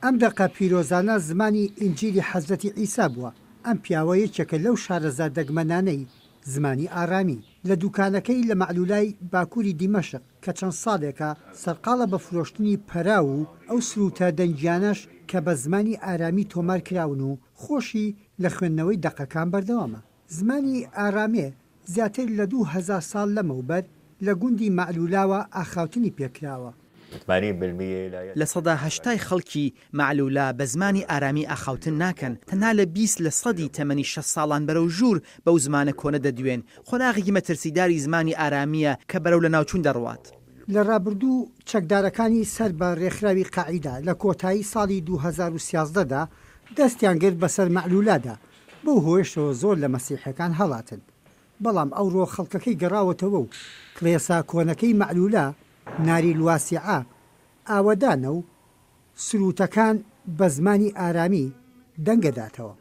ئەم دەقە پیرۆزانە زمانی ئینجیلی حەزرەتی عیسا بووە، ئەم پیاوە یەکێکە لەو شارەزا دەگمەنانەی زمانی ئارامی. لە دوکانەکەی لە مەعلولای باکوری دیمەشق کە چەند ساڵێکە سەرقاڵە بە فرۆشتنی پەراو و ئەو سروتە دەنگیانەش کە بە زمانی ئارامی تۆمار کراون و خۆشی لە خوێندنەوەی دەقەکان بەردەوامە. زمانی ئارامێ زیاتر لە 2000 ساڵ لەمەوبەر لە گوندی مەعلولاوە ئاخاوتنی پێکراوە. لە سەدا هەشتای خەڵکی مەعلولا بە زمانی ئارامی ئاخاوتن ناکەن، تەنها لە 20 لە سەدی تەمەنی 60 ساڵان بەرەو ژوور بەو زمانە کۆنە دەدوێن، قۆناغێکی مەترسیداری زمانی ئارامییە کە بەرەو لەناوچوون دەڕوات. لە ڕابردوو چەکدارەکانی سەر بە ڕێکخراوی قاعیدە لە کۆتایی ساڵی 2013 دا دەستیان گرت بەسەر مەعلولادا، بەو هۆیەشەوە زۆر لە مەسیحیەکان هەڵاتن. بەڵام ئەوڕۆ خەڵکەکەی گەڕاوەتەوە و کڵێسا کۆنەکەی مەعلولا، ناری الواسعە، ئاوەدانە و سرووتەکان بە زمانی ئارامی دەنگەداتەوە.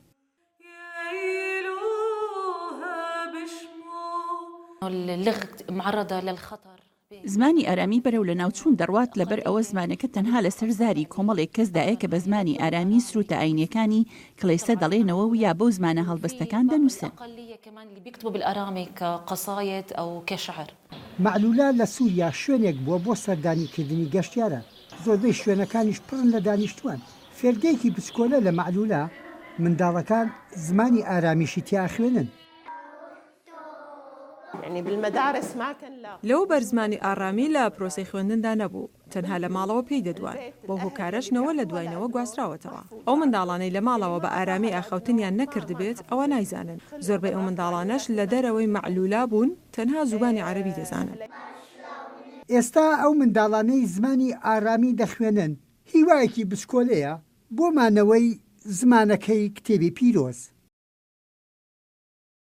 زمانی ئارامی بەرەو لەناوچوون دەڕوات، لەبەر ئەوە زمانەکە تەنها لەسەر زاری کۆمەڵێک کەسدایە کە بە زمانی ئارامی سرووتە ئاینیەکانی کڵێسە دەڵێنەوە و یا بەو زمانە هەڵبەستەکان دەنووسن. مەعلولا لە سوریا شوێنێک بووە بۆ سەردانیکردنی گەشتیاران، زۆربەی شوێنەکانیش پڕن لە دانیشتووان، فێرگەیەکی بچکۆلە لە مەعلولا منداڵەکان زمانی ئارامیشی تیا ئەخوێنن. لەوەبەر زمانی ئارامی لە پرۆسەی خوێندندا نەبوو، تەنها لە ماڵەوە پێی دەدوان، بەو هۆکارەش نەوە لە دوای نەوە گواستراوەتەوە. ئەو منداڵانەی لە ماڵەوە بە ئارامی ئاخاوتنیان نەکردبێت ئەوا نایزانن، زۆربەی ئەو منداڵانەش لە دەرەوەی مەعلولا بوون تەنها زوبانی عەرەبی دەزانن. ئێستا ئەو منداڵانەی زمانی ئارامی دەخوێنن هیوایەکی بچکۆلەیە بۆ مانەوەی زمانەکەی کتێبی پیرۆز.